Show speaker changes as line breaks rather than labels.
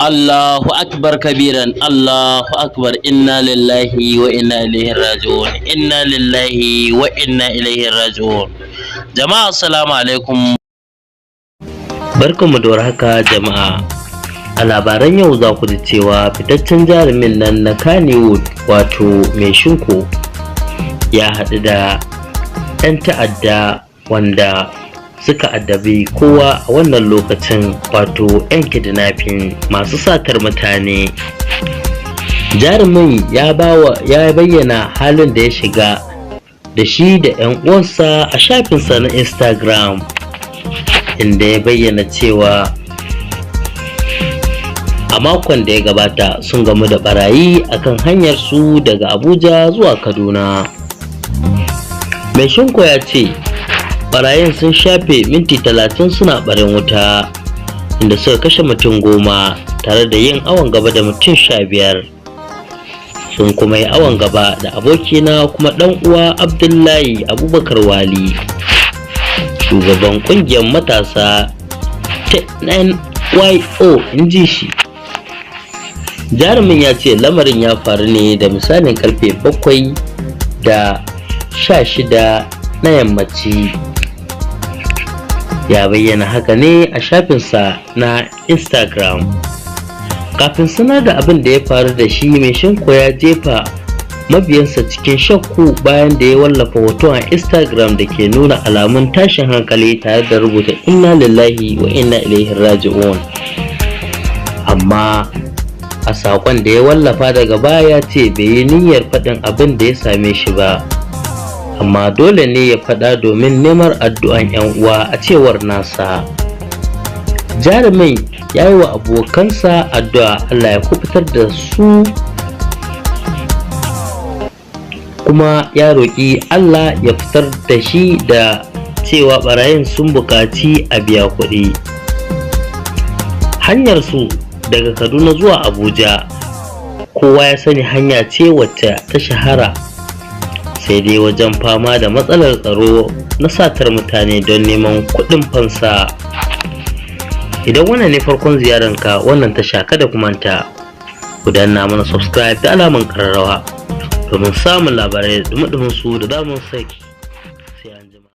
Allahu akbar kabiran, Allahu akbar, inna lillahi wa inna ilaihi raji'un, inna lillahi wa inna ilaihi raji'un. Jama'a, assalamu alaikum. Barkanmu da warhaka jama'a. A labaran yau za ku ji cewa fitaccen jarumin nan na Kannywood, wato Mai Shinko, ya haɗu da 'yan ta'adda wanda suka addabi kowa a wannan lokacin, wato 'yan kidnapping masu satar mutane. Jarumin ya ya bayyana halin da ya shiga da shi da 'yan uwansa a shafinsa na Instagram, inda ya bayyana cewa a makon da ya gabata sun gamu da barayi akan hanyar su daga Abuja zuwa Kaduna. Mai Shinko ya ce barayin sun shafe minti 30 suna barin wuta, inda suka kashe mutum 10 tare da yin awon gaba da mutum 15. Sun kuma yi awon gaba da abokina kuma ɗan uwa Abdullahi Abubakar Wali, shugaban ƙungiyar matasa ta NYO, in ji shi. Jarumin ya ce lamarin ya faru ne da misalin karfe 7:16 na yammaci. Ya bayyana haka ne a shafinsa na Instagram. Kafin sanar da abin da ya faru da shi, Mai Shinko ya jefa mabiyansa cikin shakku bayan da ya wallafa hoto a Instagram da ke nuna alamun tashin hankali tare da rubuta "Inna lillahi wa inna ilaihi raji'un". Amma a saƙon da ya wallafa daga baya ya ce bai yi niyyar faɗin abin da ya same shi ba, amma dole ne ya faɗa domin neman addu'an 'yan uwa. A cewar nasa, jarumin ya yi wa abokansa addu'a Allah ya kubutar da su, kuma ya roƙi Allah ya fitar da shi da cewa barayin sun buƙaci a biya kuɗi. Hanyar su daga Kaduna zuwa Abuja, kowa ya sani hanya ce wacce ta shahara, sai dai wajen fama da matsalar tsaro na satar mutane don neman kuɗin fansa. Idan wannan ne farkon ziyararka wannan tasha, kada ku manta ku danna mana subscribe da alaman ƙararrawa domin samun labarai da dumi su da damar saki.